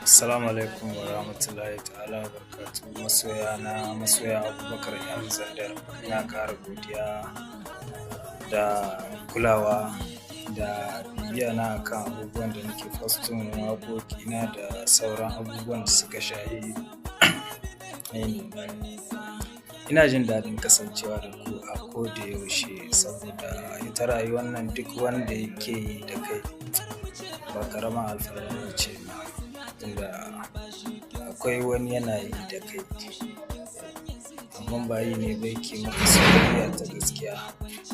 Assalamu alaikum wa rahmatullahi ta'ala wa barakatuhu. Masoya na, masoya Abubakar M Zandar, ina ƙara godiya da kulawa da bibiya na akan abubuwan da nake posting, waƙoƙina da sauran abubuwan da suka shahi. Ina jin daɗin kasancewa da ku a ko da yaushe, saboda ita rayuwar nan, duk wanda yake yi da kai ba ƙaramin alfarma ce ba, tunda akwai wani yana yi da kai amma ba yi ne ba yake maka soyayya ta gaskiya,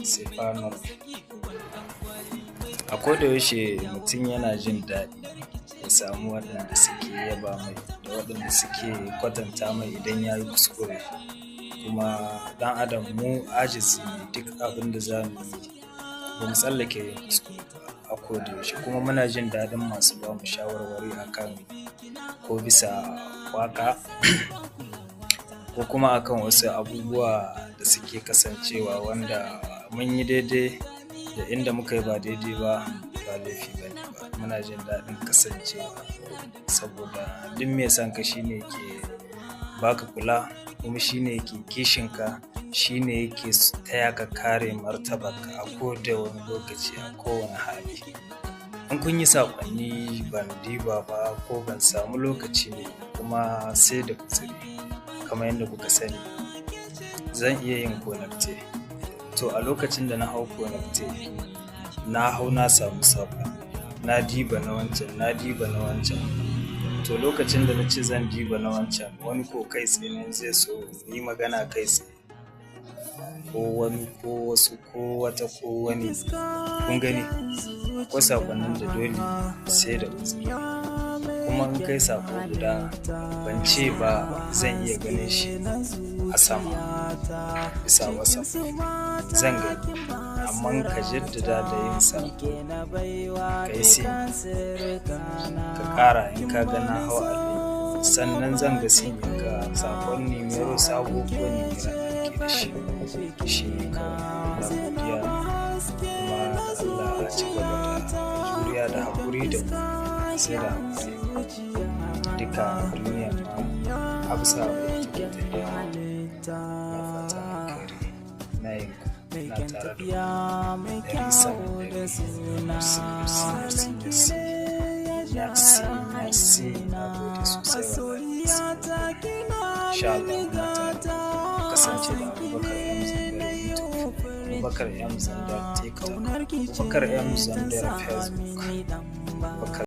sai fa. A ko da yaushe mutum yana jin daɗi ya samu waɗanda suke yaba mai da waɗanda suke kwatanta mai idan ya yi kuskure. Kuma ɗan adam mu ajizi ne, duk abin da za mu yi ba mu tsallake yin kuskure ba a ko da yaushe. Kuma muna jin daɗin masu ba mu shawarwari akan ko bisa waƙa ko kuma akan wasu abubuwa da suke kasancewa wanda mun yi daidai da inda muka yi ba daidai ba, ba laifi ba ne ba. Muna jin daɗin kasancewa, saboda duk mai son ka shine ke baka kula, kuma shine yake kishin ka, shine yake taya ka kare martabarka a ko da wani lokaci, a kowane hali. In kun yi saƙonni ban diba ba ko ban samu lokaci ne, kuma sai da uzuri. Kamar yadda kuka sani, zan iya yin connecte. To, a lokacin da na hau connecte, na hau na samu saƙo, na diba na wancan, na diba na wancan. To, lokacin da na ce zan diba na wancan, wani ko kai tsaye zai so yi magana kai tsaye, ko wani ko wasu ko wata ko wani, kun gani, akwai saƙonnin da dole sai da uzuri. Kuma in kai saƙo guda, ban ce ba zan iya ganin shi a sama bisa WhatsApp, zan gani, amma ka jaddada da yin saƙo, ka yi seen, ka ƙara. In ka ga na hau a, sannan zan ga seen ɗinka, saƙon numero sabo ko numero da ke da shi. Shi ne kawai. Ina godiya, kuma da Allah a ci gaba da juriya da haƙuri da mu, sai da haƙuri duka duniya ma a bisa haƙuri take tafiya. Na fatan alkhairi na yin ku, na tare da ku 100 bisa 100. Merci, merci, merci, merci, merci, merci. Na gode sosai wallahi. Insha Allah muna tare. Kasance da Abubakar M Zandar YouTube, Abubakar M Zandar TikTok, Abubakar M Zandar Facebook, Abubakar